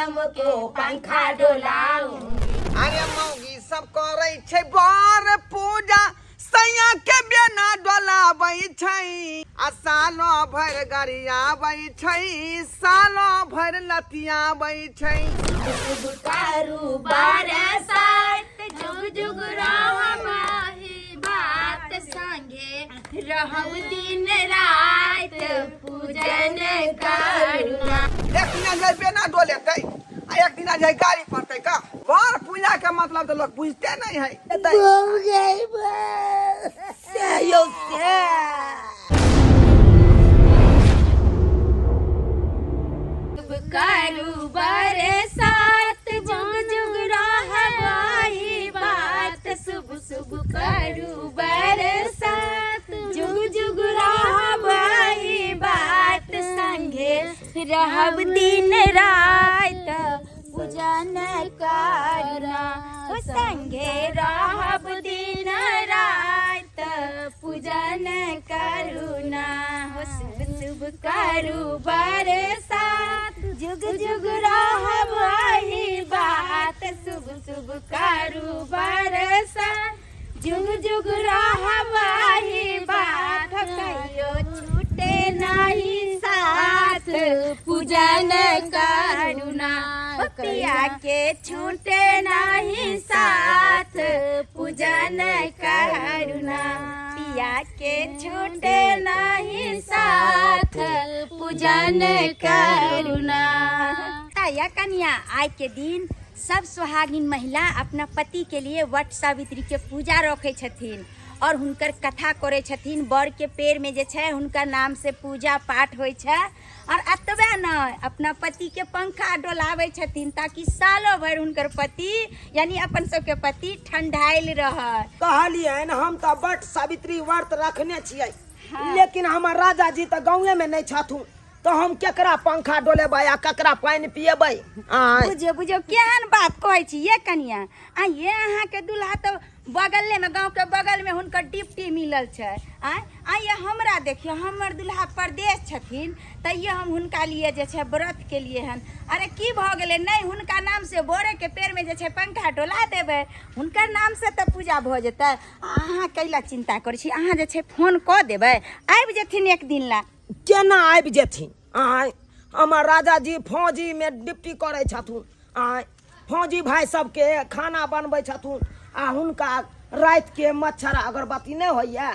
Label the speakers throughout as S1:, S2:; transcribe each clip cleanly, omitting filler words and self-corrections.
S1: बलम को पंखा डोलाऊंगी।
S2: अरे मौगी सब करै छै बर पूजा, सैया के बेना डोलाबै छै, आ सालो भरि गरियाबै छै, सालो भरि लतियाबै छै।
S1: शुभ करू बरसात, जुग जुग रहब ही बात, संगे रहब दिन रात, पूजन करुणा।
S2: एक दिना जे बेना डोलेतै आ एक दिना जे गाड़ी पड़तै का बर पूजा के मतलब तऽ लोग बुझते नहीं है।
S3: से यौ से।
S1: करू बरसात, जुग जुग रहब ही बात, शुभ शुभ करू बरसात, जुग जुग रहब ही बात, संगे रहब दिन रात, पूजन करना हो, संगे रहब दिन रात, पूजन करुणा हो, शुभ शुभ करू बरसात, जुग जुग रहब ही बात, शुभ शुभ करू बरसात, जुग जुग रहब ही बात, कहियो छूटे नहीं साथ, पूजन करुणा, पिया के छूटे नहीं साथ, पूजन करुणा, पिया के छूटे नहीं साथ, पूजन करुणा।
S4: या कन्या, आइ के दिन सब सुहागिन महिला अपना पति के लिए वट सावित्री के पूजा रखे छथिन और हुनकर कथा करे छथिन। बर के पेड़ में जे छै हुनका नाम से पूजा पाठ होइ छै और एतबे नहि, अपना पति के पंखा डोलाबै छथिन ताकि सालो भरि हुनकर पति यानी अपन सबके पति ठंडाइल रहै।
S3: कहलियनि हम तऽ वट सावित्री व्रत रखने छियै, लेकिन हमर राजा जी तऽ गाँवे में नहि छथुन, तऽ हम केकरा पंखा डोलेबै आ केकरा पानि पिएबै? आँय।
S4: बुझियौ बुझियौ, केहन बात कहै छी ये कनिया। आ ये अहाँके दूल्हा तऽ बगले में, गाँव के बगल में हुनकर डिप्टी मिलल छै। आँय, आ ये हमरा देखियौ, हमर दूल्हा परदेश छथिन, तैयो हम हुनका लिए जे छै व्रत केलिए हन। अरे की भऽ गेलै? नहि हुनका नाम से बोरे के पेड़ में जे छै पंखा डोला देबै, हुनकर नाम से तऽ पूजा भऽ जेतै। आ अहाँ कैला चिंता करै छी? अहाँ जे छै फोन कऽ देबै, आबि जेथिन एक दिन ला।
S3: केना आबि जेथिन? आँय, हमर राजा जी फौजीमे ड्यूटी करै छथुन। आँय, फौजी भाइ सबके खाना बनबै छथुन आ हुनका रातिके मच्छर अगरबत्ती नहि होइए,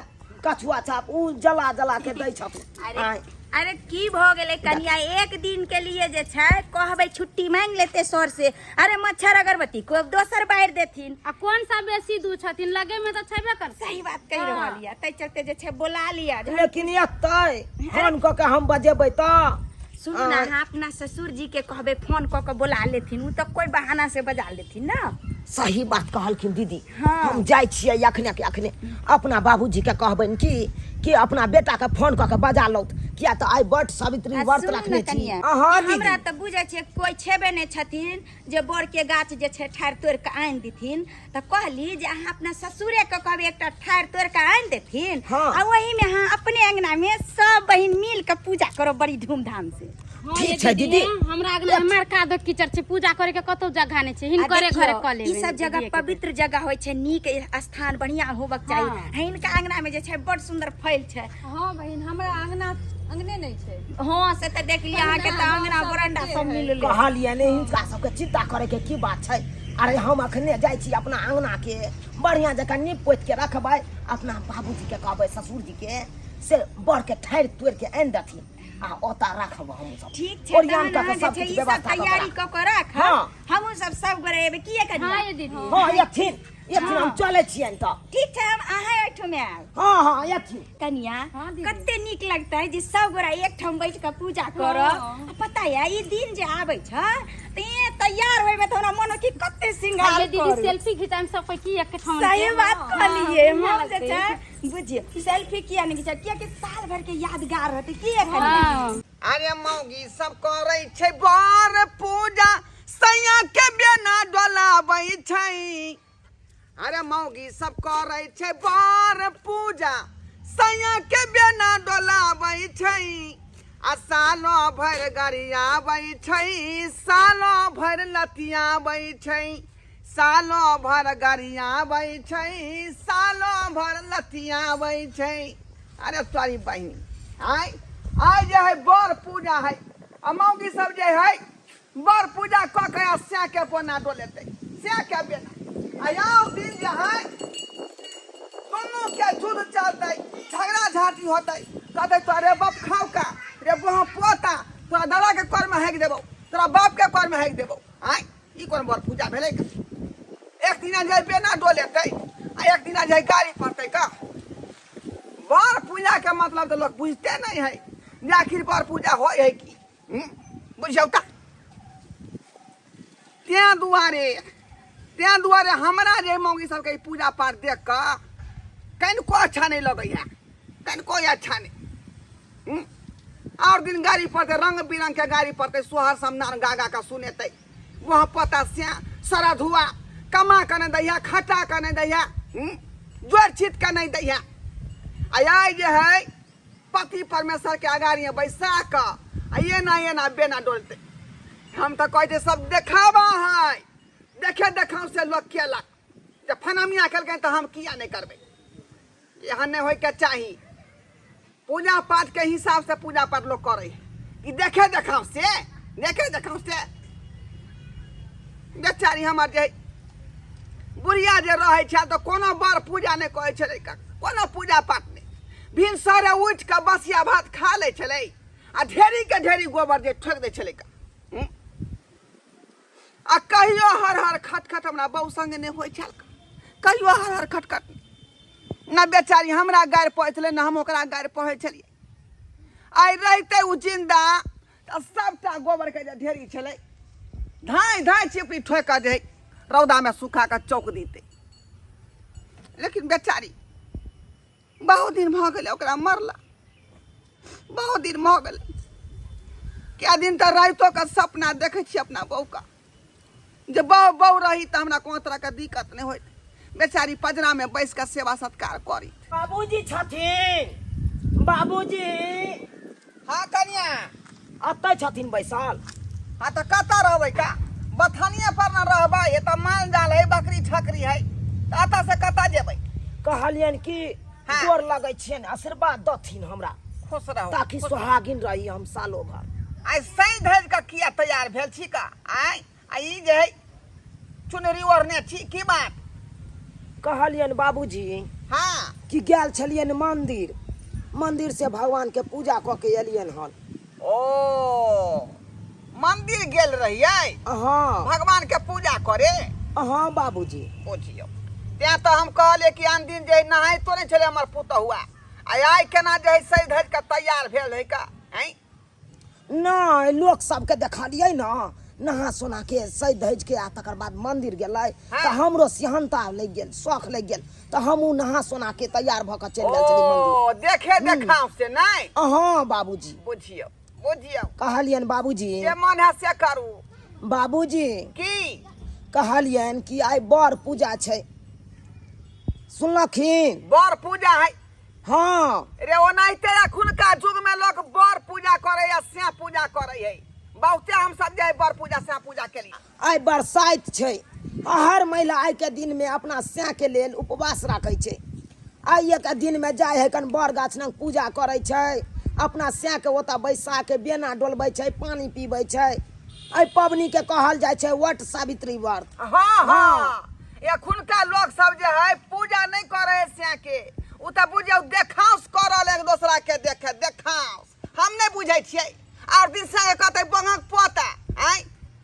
S3: कछुआ छाप, ओ जला जला के दै छथुन।
S4: अरे
S3: आँय।
S4: अरे की भऽ गेलै कनिया? एक दिन के लिए जे छै कहबै, छुट्टी मांगि लेतै सर से। अरे मच्छर अगरबत्ती को दोसर बारि देथिन।
S5: आ कोन सा बेसी दूर छथिन? लगे में तऽ छेबे करतै।
S4: सही बात कहि रहल यऽ, ताहि चलते जे छै बोला लिअ।
S3: लेकिन एतै फोन कऽ के हम बजेबै तऽ
S4: सुनू ने, अहाँ अपना ससुर जी के कहबै, फोन कऽ के बोला लेथिन, ओ तऽ कोई बहाना से बजा लेथिन ना।
S3: सही बात कहलखिन दीदी।
S4: हाँ।
S3: हम जाइ छियै अखने के अखने, अपना बाबूजी के कहबनि कि अपना बेटा के फोन कऽ के बजा लौत, किया तऽ आइ बट सावित्री
S4: आ
S3: व्रत
S4: सुनू ने
S3: रखने छी।
S4: कनिया,
S3: अहाँ
S4: हमरा
S3: दीदी
S4: तऽ बुझै छियै कोइ छेबे नहि छथिन जे बर के गाछ जे छै ठाढ़ि तोड़ि कऽ आनि देथिन, तऽ कहली जे अहाँ अपना ससुरे के कहबै, एकटा ठाढ़ि तोड़ि कऽ आनि देथिन।
S3: हाँ।
S4: आ ओहिमे अहाँ अपने अंगना में सब बहिन मिल कऽ पूजा करब बड़ी धूमधाम से।
S5: हाँ,
S3: ठीक
S5: ये
S3: छै दीदी।
S5: हमरा अगना हमर कादो कीचड़ छै, पूजा करे के कतौ जगह नहि छै,
S4: आ
S5: हिनकरे
S4: देखियौ,
S5: घरे कऽ लेबै।
S4: ई सब जगह
S5: दीदीए के।
S4: पवित्र जगह होइ छै, नीक स्थान बढ़िया होबक चाही।
S5: हाँ।
S4: हिनका अंगना में जे छै बड़ सुंदर फैल छै।
S6: हाँ बहिन, हमरा अंगना अंगने नहीं छै।
S4: हाँ, से तऽ देख लिअ, अहाँके तऽ अंगना बरंडा सब मिलल।
S3: कहलियै ने, हिनका सबके चिंता करे के की बात छै? अरे हम अखने जाइ छी, अपना अंगना के बढ़िया जकाँ नीप पोति के रखबै, अपना बाबूजी के कहबै, ससुर जी के, से बर के ठाढ़ि तोड़ि के आनि देथिन आ ओतऽ राखब हम सब।
S4: ठीक छै,
S3: ओरियान
S4: तहन
S3: कऽ के
S4: अहाँ जे
S3: सब
S4: छै
S3: किछु
S4: ई सब
S3: व्यवस्था कऽ के
S4: तैयारी
S3: राखब।
S4: कऽ कऽ राखब।
S3: हाँ।
S4: हमहूँ सब सब गोरे एबै की कनिया?
S5: हाँ ये दीदी।
S3: हाँ, एथिन एथिन, हम चलै छियनि तऽ।
S4: ठीक छै, हम अहाँ ओहिठाम आयब।
S3: हाँ हाँ, एथिन।
S4: कनिया,
S6: हाँ दीदी।
S4: कते नीक लगतै जे सब गोरा एक ठाम बैठ कऽ पूजा करब। आ पता है, ई दिन जे आबै छै तऽ ये तैयार होय में तऽ हमरा मन हो कि कते श्रृंगार
S5: ये दीदी,
S4: करू।
S5: सेल्फी घिचाम सब कोई की एक ठाम।
S4: सही बात कहलिए।
S5: बढ़िया
S4: हम जे
S5: लगतै।
S4: छै बुझियौ सेल्फी किया नहि घिचाब, कियाकि साल भर के यादगार रहतै की एखन।
S5: हाँ।
S2: अरे मौगी सब करै छै बर पूजा, सैया के बेना डोलाबै छै। अरे मौगी सब करै छै बर पूजा, सैया के बेना डोलाबै छै, आ सालो भरि गरियाबै छै, सालो भरि लतियाबै छै, सालो भरि गरियाबै छै, सालो भरि लतियाबै छै। अरे सॉरी बहिन, आइ आइ जे है बड़ पूजा है, आ मौगी सब जे है बड़ पूजा कऽ के आ सैके बोना डोलेतै, सैके बेना। आ आउ दिन जे है दुनू के युद्ध चलतै, झगड़ा झाँटी होतै, कहतै तोरा रे बाप खाउ का रे बोहा पोता, तोरा दादा के कर में हेक देबौ, तोरा बाप के कर में हेक देबौ। आँय ई कोन बड़ पूजा भेलै का? एक दिना जे बेना डोलेतै आ एक दिना जे गाड़ी पड़तै का? बड़ पूजा के मतलब तऽ लोग बुझते नहीं है जे आखिर बड़ पूजा होइ है की। बुझियौ तऽ तें दुआरे हमरा जे मौगी सबके ई पूजा पाठ देख कऽ कनिको अच्छा नहि लगैया, कनिको अच्छा नहि। और दिन गाड़ी पड़तै, रंग बिरंग के गाड़ी पड़तै, सोहर समदान गा गा कऽ सुनेतै, वहाँ पता से सरा धुआ कमा कऽ नहि दैया, खटा कऽ नहि दैया, जोड़ छीट कऽ नहि दैया। आ आइ जे है पति परमेश्वर के अगाड़ी बैसा कऽ आ एना एना बेना डोलतै। हम तऽ कहै छियै सब देखावा है, देखे देखाव से लोक केलक, जे फनामिया केलकै तऽ हम किया नहि करबै? एहन नहि होइके चाही। पूजा पाठ के हिसाब से पूजा पाठ लोग करे है कि देखे देखाव से, देखे देखाव से। बेचारी हमर जे बुढ़िया जे रहै छै तऽ कोनो बड़ पूजा नहि करै छलै, कोनो पूजा पाठ नहि। भिनसरे उठि कऽ बसिया भात खा लै छलै आ ढेरी के ढेरी गोबर जे ठोकि दै छलै। आ कहियो हर हर खटखट हमरा बहू संगे नहि होइ छल, कहियो हर हर खटखट न। बेचारी हमरा गारि पढ़ै छलै, न हम ओकरा गारि पढ़ै छलियै। आइ रहितै ओ जिन्दा तऽ सबटा गोबरके जे ढेरी छलै धाँइ धाँइ चिपड़ी ठोकि कऽ जे रौदामे सुखा कऽ चौक दितै। लेकिन बेचारी बहुत दिन भऽ गेलै ओकरा मरला, बहुत दिन भऽ गेलै। कए दिन तऽ रातिओ के सपना देखै छी अपना बहूके, जे बहु बहु रही तऽ हमरा कोनो तरहके दिक्कत नहि होइत, बेचारी पजरामे बैस कऽ सेवा सत्कार करी।
S3: बाबूजी छथिन? बाबूजी।
S2: हाँ कनिया।
S3: अतै छथिन बैसल?
S2: हाँ तऽ कतऽ रहबै का? बथानिए पर न रहबै, एतऽ माल जाल है, बकरी छकरी है, तऽ एतऽ से कतऽ जेबै?
S3: कहलियनि कि
S2: हाँ।
S3: गोर लगै छियनि, आशीर्वाद दथिन हमरा।
S2: खुश रहू,
S3: ताकि
S2: खुश रहू।
S3: सोहागिन रही हम सालो भर।
S2: आइ सही धज कऽ किया तैयार भेल छी का? आइ आ ई जे है चुनरी ओढ़ने छी, की बात?
S3: कहलियनि बाबूजी
S2: हाँ
S3: कि गेल छलियनि मंदिर, मंदिर से भगवान के पूजा कऽ के एलियनि हन।
S2: ओ मंदिर गेल रहियै?
S3: हाँ।
S2: भगवान के पूजा करे?
S3: हाँ बाबूजी।
S2: बुझियौ, तें तऽ हम कहलियै कि आन दिन जे नहाइतो नहि छलै हमर पुतहुआ, आ आइ केना जे है सजि धजि कऽ तैयार भेल है का? आँय
S3: नहि, लोक सबके देखलियै ने नहा सोना के सजि धजि के आ तकर बाद मंदिर गेलै तऽ हमरो सेहनता लागि गेल, शौख लागि गेल, तऽ हमहूँ नहा सोना के तैयार भऽ कऽ चलि गेल छलियै मंदिर।
S2: ओ देखे देखाव से नहि?
S3: हाँ बाबूजी।
S2: बुझियौ बुझियौ।
S3: कहलियनि बाबूजी,
S2: जे मन है से करू।
S3: बाबूजी।
S2: की?
S3: कहलियनि कि आइ बड़ पूजा छै, सुनलखिन?
S2: बड़ पूजा है?
S3: हाँ।
S2: रे ओनाहिते एखुनका युग में लोग बड़ पूजा करे या से पूजा करे है, बहुते हम सब जाए बड़ पूजा से पूजा के लिए।
S3: आइ बरसाइत छै, हर महिला आइ के दिन में अपना सैं के लेल उपवास राखै छै। आइ के दिन में जाय है कन बड़ गाछ लग पूजा करै छै, अपना सैं के ओतऽ बैसा के बेना डोलबै छै, पानी पीबै छै। एहि पबनी के कहल जाइ छै वट सावित्री व्रत।
S2: हाँ हाँ, एखुनका लोग सब जे है पूजा नहीं करे है सैं के, उ तऽ बुझियौ देखाउस करल एक दोसरा के देखे देखाउस। हम नहीं बुझै छियै। और दिन सैं के कहतै बंगक पोता, आँय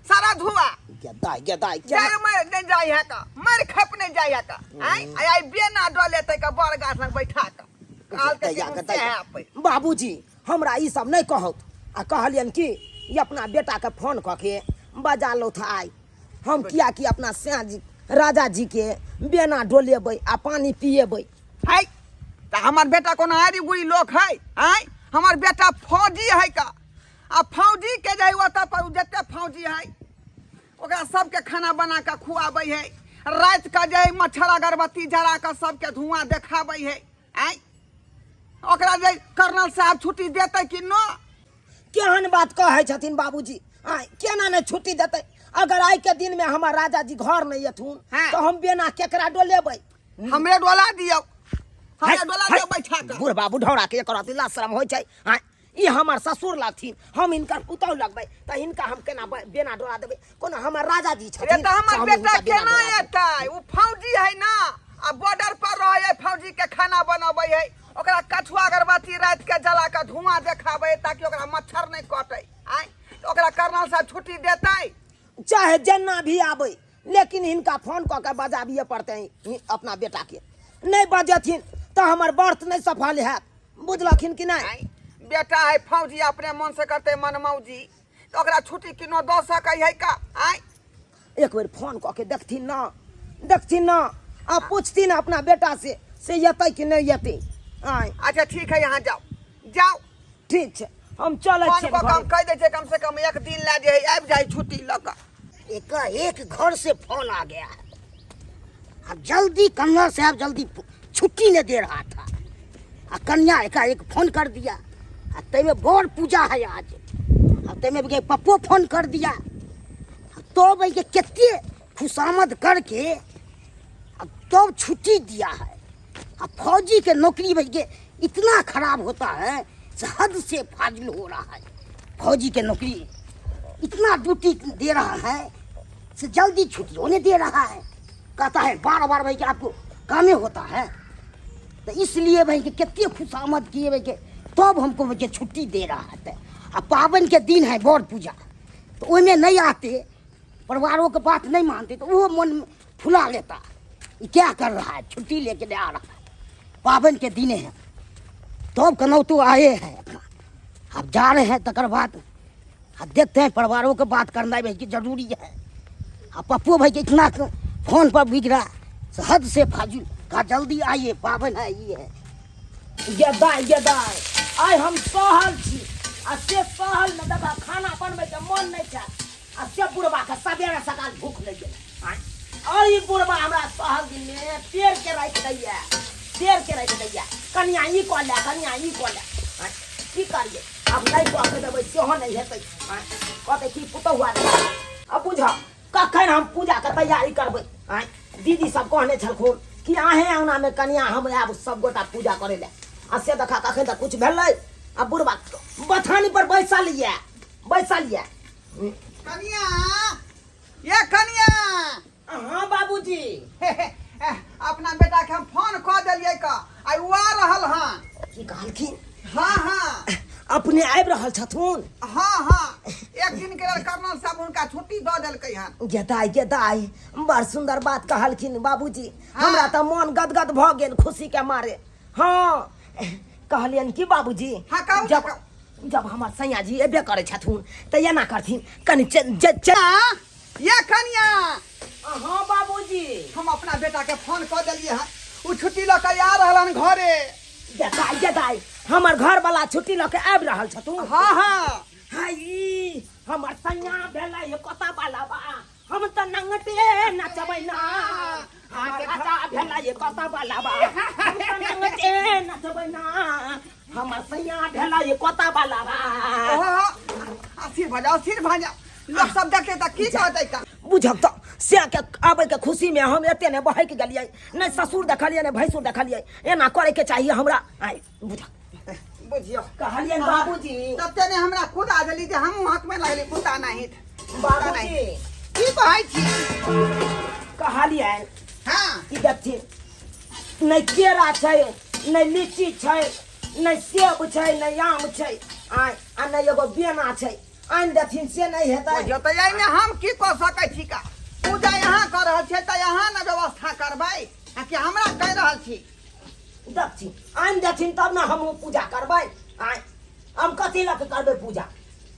S2: सारा धुआ
S3: गेदाइ गेदाइ
S2: जाय मर नहीं जाय है का, मर खप नहीं जाय है का। आँय आइ बेना डोलेतै का बड़ गाछ लग बैठा के। कहलकै कि
S3: गेदाइ।
S2: से है अपन।
S3: बाबूजी हमरा ई सब नहीं कहौत। आ कहलियनि कि ई अपना बेटा के फोन कऽ के बजा लौथ आइ, हम किया कि अपना सैं जी राजा जी के बेना डोलेबै आ पानी पिएबै।
S2: है तऽ हमर बेटा कोनो आरी गुरी लोक है? आँय हमर बेटा फौजी है का, आ फौजी के जे ओतऽ पर जते फौजी है ओकरा सबके खाना बना कऽ खुआबै है, राति के जे मच्छर अगरबत्ती जरा कऽ सबके धुआं देखाबै है। आँय ओकरा जे कर्नल साहब छुट्टी देतै कि न?
S3: केहन बात कहै छथिन बाबूजी आय केना नहि छुट्टी देतै अगर आइ के दिन में हमर राजा जी घर नहीं एथुन
S2: हाँ।
S3: तो हम बिना केकरा डोलेबै
S2: हमरे डोला दियौ हमरे डोला दियौ बैठा कऽ
S3: बुढ़बा बुढ़ौरा के एकर अति शरम होइ छै आँय ई हमर ससुर लगथिन हम हिनकर पुतहु लगबै तऽ हिनका हम केना बेना डोला देबै कोनो हमर राजा जी
S2: रे
S3: छथिन
S2: तऽ हमर
S3: तऽ हम
S2: बेटा
S3: हिनका बेना
S2: केना
S3: डोला देबै।
S2: एतै ओ फौजी है ना आ बॉर्डर पर रहै है फौजी के खाना बनबै है ओकरा कछुआ अगरबत्ती राति के जला के धुआं देखाबै है ताकि ओकरा मच्छर नहि कटै आँय तऽ ओकरा कर्नल साहब छुट्टी देतै
S3: चाहे जेना भी आबै लेकिन हिनका फोन कऽ के बजाबिए पड़तै अपना बेटाके नहि बजेथिन तऽ हमर व्रत नहि सफल हैत बुझलखिन कि नहि
S2: आँय बेटा है फौजी अपने मन से करतै मनमौजी तऽ ओकरा छुट्टी किनो दऽ सकै है का आँय
S3: एक बेर फोन कऽ के देखथिन ना देखथिन ना आ पूछथिन अपना बेटा से से एतै कि नहि एतै आँय
S2: अच्छा ठीक है यहाँ जाओ जाओ
S3: ठीक छै हम चलै
S2: फोन
S3: छियनि
S2: कऽ के हम
S3: घरे।
S2: कहि दै छियै कम से कम एक दिन लए जे है आबि जाइ छुट्टी लऽ कऽ
S7: एकाएक घर से फोन आ गया है। अब जल्दी कन्नर साहब जल्दी छुट्टी नहीं दे रहा था आ कन्या एकाएक फोन कर दिया आ तय में बड़ पूजा है आज आ तय में भी पप्पो फोन कर दिया तो भाई के कितने खुशामद करके अब तब छुट्टी दिया है। अब फौजी के नौकरी भाई के इतना खराब होता है से हद से फाजिल हो रहा है। फौजी के नौकरी इतना ड्यूटी दे रहा है से जल्दी छुट्टी होने दे रहा है। कहता है बार बार भाई कि आपको कामे होता है, तो इसलिए भाई कि कितने खुशामद किए भाई के तब हमको भाई के छुट्टी दे रहा है। आ पावन के दिन है बड़ पूजा, तो ओहिमे नहीं आते, परिवारों के बात नहीं मानते, तो वो मन फुला लेता ये क्या कर रहा है, छुट्टी लेके नहीं आ रहा है, पावन के दिन है। तब कनौतो आए हैं अपना, अब जा रहे हैं, तकर बाद अब देखते हैं परिवारों के बात करना भाई कि जरूरी है। आ पप्पू भाई के इतना फोन पर बिगड़ा हद से फाजुल का जल्दी आइए, पावन है ये है।
S3: ये दाय ये दाय आइ हम सहल छी आ से सहल में देखा खाना बनबै के मन नहीं छै आ से बुढ़बा के सवेरे सकाल भूख लागि गेलै। आँय, और ई बुढ़बा हमरा सहल दिन में पेड़ के राखि दैया, पेड़ के राखि दैया, कनिया ई कऽ ले, कनिया ई कऽ ले। आँय, की करियै आब नहि कऽ के देबै सेहो नहि हेतै। आँय, कहतै की पुतहु आयल। आब बुझ कखन हम पूजाके तैयारी करबै। आँय, दीदी सब कहने छलखुन कि अहें अङ्गनामे कनिया हम आयब सब गोटा पूजा करै लए, आ से देखा कखन तक कुछ भेलै। आ बुढ़बा बथानी पर बैसल यऽ, बैसल यऽ।
S2: कनिया ये कनिया।
S3: हाँ बाबूजी।
S2: अपना बेटा के हम फोन कऽ देलियै का आइ ओ आ रहल हन।
S3: की कहलखिन?
S2: हाँ हाँ।
S3: अपने आबि रहल छथुन?
S2: हाँ हाँ, एक दिन के लेल कर्नल साहब हुनका छुट्टी दऽ देलकै हन।
S3: गेदाइ गेदाइ बड़ सुंदर बात कहलखिन बाबूजी।
S2: हाँ।
S3: हमरा तऽ मन गदगद भऽ गेल खुशी के मारे। हाँ कहलियनि कि बाबूजी,
S2: हाँ, कहू ने,
S3: जब
S2: कहू।
S3: जब हमर सैया जी एबे करै छथुन तऽ एना करथिन कनि
S2: ये कनिया।
S3: हाँ बाबूजी।
S2: हम अपना बेटा के फोन कऽ देलियै हन, ओ छुट्टी लऽ कऽ आ रहल हन घरे।
S3: गेदाइ गेदाइ हमर घर वाला छुट्टी लऽ के आबि रहल छथुन।
S2: हाँ हाँ।
S3: हाय हमर सैया भेलै कतऽ वाला बा, हम तऽ नंगटे नचबै ना। हमर राजा भेलै कतऽ वाला बा, हम तऽ नंगटे नचबै ना। हमर सैया भेलै कतऽ वाला बा।
S2: ओहो, अस्थिर भऽ जाओ, अस्थिर भऽ जाओ, लोक सब देखते तऽ की कहतै का।
S3: बुझब तऽ से के आबै के खुशी में हम एते ने बहक गेलियै, नहि ससुर देखलियै नहि भैंसुर देखलियै। एना करे के चाहिए हमरा। आइ बुझ
S2: बुझियौ
S3: कहलियै बाबूजी।
S2: तते ने हमरा खुद आ गेली जे हमहूँ हक में लगली कुत्ता नहीं।
S3: बाबूजी।
S2: की कहै छी?
S3: कहलियै।
S2: हाँ।
S3: की देखथिन नहि केरा छै, नहि लीची छै, नहि सेब छै, नहि आम छै, आइ आ नहि एगो बेना छै, आनि देथिन से नहि हेतै।
S2: बुझियौ तऽ एहिमे हम की कऽ सकै छी का? पूजा यहाँ कऽ रहल छियै तऽ यहाँ ने व्यवस्था करबै, आ कि हमरा कहि रहल छी?
S3: देखथिन आनि देथिन तब ने हमहूँ पूजा करबै। आँय हम कथी लऽ कऽ करबै पूजा?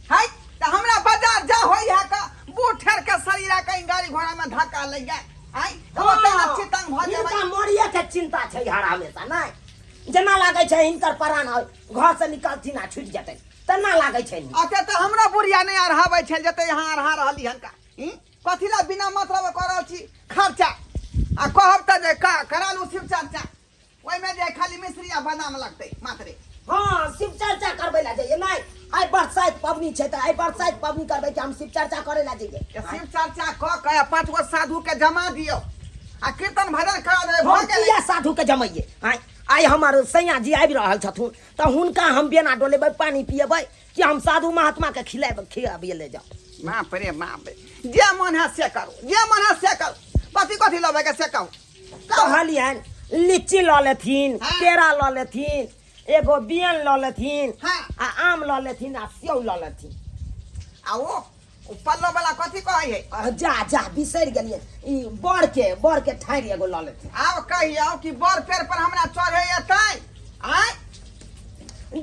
S2: है तऽ हमरा बाजार जा होइ है का बूढ़ ठेर के शरीर है, कहीं गाड़ी घोड़ा में धक्का लग जाए। आँय तऽ ओते ने
S3: हाँ,
S2: चितंग भऽ जेबै।
S3: हिनका मरिए के चिंता छै हर हमेशा। नहि जेना लागै छै हिनकर प्राण घर से निकलथिन आ छुटि जेतै तेना लागै छै।
S2: अच्छा तऽ हमरा बुढ़िया नहि अढ़ाबै छै जते यहाँ अढ़ा रहली हन का। कथी ला बिना मतलब कऽ रहल छी खर्चा? आ कहब तऽ जे करा लू शिव चर्चा, ओहिमे जे खाली मिश्री आ बादाम लगतै मात्रे।
S3: हाँ शिव चर्चा करबै लए जाइए, नहि आइ बरसाइत पबनी छै तऽ आइ बरसाइत पबनी करबै कि हम शिव चर्चा करै लए जइयै?
S2: शिव चर्चा कऽ के पाँच गो साधु के जमा दियौ आ कीर्तन भजन करा देबै, भऽ
S3: हम
S2: गेलै।
S3: किया साधु के जमैयै? आइ आइ हमर सैया जी आबि रहल छथुन तऽ हुनका हम बेना डोलेबै, पानि पियेबै, कि हम साधु महात्मा के खिलायब खियाबियै ले जाउ?
S2: बाप रे बाप रे, जे मन है से करू, जे मन है से करू। कथी कथी लेबै के से कहू।
S3: कहलियनि लीची लऽ लेथिन, केरा लऽ लेथिन, एगो बियन लऽ लेथिन आ आम लऽ लेथिन आ सेव लऽ लेथिन।
S2: आ ओ पल्लो वाला कथी कहै है?
S3: जा जा, बिसरि गेलियै, ई बड़ के ठाढ़ि एगो लऽ लेथिन।
S2: आब कहियौ कि बड़ पेड़ पर हमरा चढ़े एतै? आँय?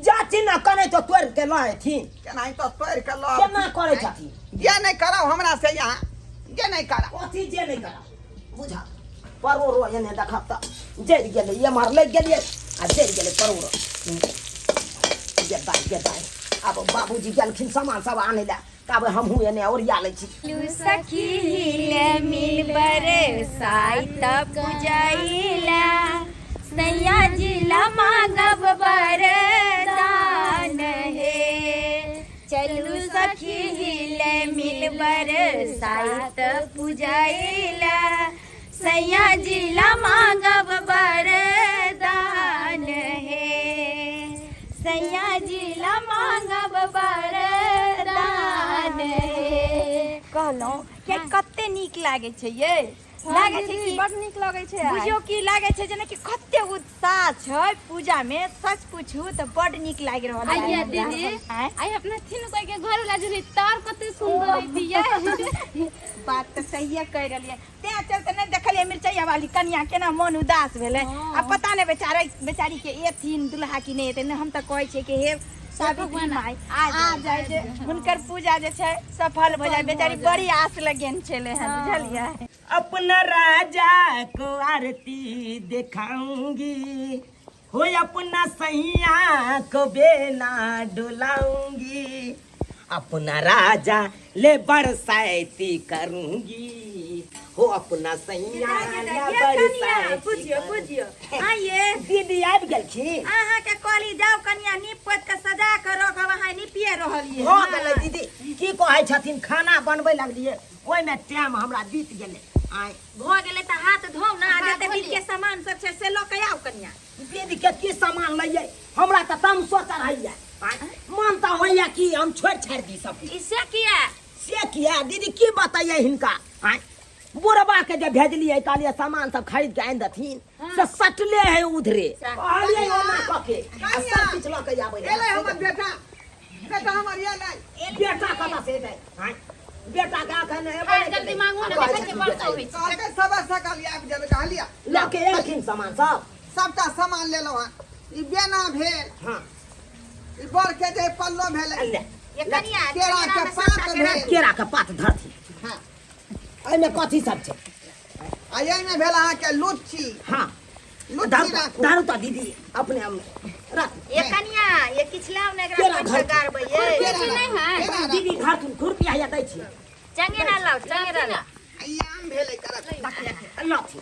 S3: जाथिन ने कने तो तोड़ि के लऽ एथिन।
S2: केनाही तो तोड़ि के लऽ
S3: केना करै छथिन?
S2: जे नहि कराउ हमरा से यहाँ, जे नहि कराउ।
S3: कथी जे नहि कराउ? बुझा परोड़ो एने देखब तऽ जरि गेलै, एम्हर लागि गेलियै आ जरि गेलै परोड़ो। गे दाइ, गे दाइ, आब बाबूजी गेलखिन सामान सब आनै लए, ताबे हमहूँ एने ओरिया लै छी।
S1: सखी ले मिल बरसाइत पूजैला सैया जिला मांगब वरदान हे। चलू सखी ले मिल बरसाइत पूजैला सैया जिला मांगब वरदान हे। सैया जिला मांगब वरदान हे।
S4: कहलहुँ कि कते नीक लागै छै ये, लागै छै कि
S6: बड नीक लगै छै आइ।
S4: बुझियौ कि लागै छै जेनाकि कते उत्साह छै पूजा में। सच पूछू तऽ बड नीक लागि रहल छै
S5: आइया
S4: हमरा।
S5: दीदी,
S4: आँय?
S5: आइ अपना थिन कोई के घर वाला जुनी तार कते सुंदर है ये।
S4: बात तऽ सहिए कहि रहलियै, तें चलते नहि देखलियै मिरचैया वाली कनिया केना मन उदास भेलै। आ पता नहि बेचारा बेचारी के एथिन दुल्हा कि नहि एथिन। हम तऽ कहै छियै कि हे सावित्री माय आ जाय जे हुनकर पूजा जे छै सफल भऽ जाय, बेचारी बड़ी आस लगेन छलै हन, बुझलियै?
S3: अपना राजा को आरती दिखाऊंगी हो, अपना सैया को बेना डुलाऊंगी, अपना राजा ले बरसाती करूंगी हो, अपना सैया ले बरसाती।
S4: बुझियो बुझियो, आइए
S3: दीदी आबि गेलखिन।
S4: अहाँके कहली जाउ कनिया नीप पोति के सजा के रखब, अहाँ नीपिए रहलियै।
S3: भऽ गेलै दीदी, की कहै छथिन, खाना बनबै लगलियै, ओहिमे टाइम हमरा बीत गेलै। आँय?
S4: भऽ गेलै तऽ हाथ धोउ ने, आ
S5: हाथ
S4: जते
S5: धो
S4: विध के
S5: लिअ।
S4: सामान सब छै से लऽ के आउ कनिया।
S3: विध के की सामान लैयै, हमरा तऽ तमसो चढ़ैया। आँय? मन तऽ होइया कि हम छोड़ि छाड़ि दी सब किछु।
S5: ई से किया?
S3: से किया दीदी, की बतैयै हिनका? आँय, बुढ़बा के जे भेजलियै, कहलियै सामान सब खरीद के आनि देथिन, से सटले है उधरे। कहलियै ओना कऽ के आ सब किछु लऽ के आबै
S2: एलै हमर बेटा, बेटा हमर एलै।
S3: बेटा कतऽ से एतै? आँय, बेटा के एखन एबो
S5: हाथ
S3: नहि
S5: जल्दी
S3: केलै।
S5: मांगू ने,
S3: आ कहै
S5: देखै छियै
S3: छथिन
S5: बरसो
S3: बेटा
S5: होइ छै।
S2: कहलकै सबर सकल आबि जेबै, कहलियै।
S3: लऽ के एलखिन सामान सब?
S2: सबटा सामान लेलहुँ हँ। ई बेना भेल, ई बड़ के जे पल्लो भेलै,
S3: ले,
S4: ये कनिया
S2: केरा के पात भेल।
S3: केरा के पात धरथिन। एहिमे कथी सब छै?
S2: आ एहिमे भेल अहाँके लुच्ची। लुच्ची राखू।
S3: धरू तऽ दीदी, अपने हम राखू।
S4: ये कनिया, ये किछु लाउ ने, एकरा
S3: केरा
S4: खोंइछ
S3: धर।
S4: गाड़बै ये।
S2: केरा
S5: नहि है।
S2: केरा राखू।
S3: दीदी धरथुन, खुरपी हैया दै छी।
S4: चंगेरा लाउ, चंगेरा लाउ।
S2: आ ई आम भेलै करत।
S3: लथिन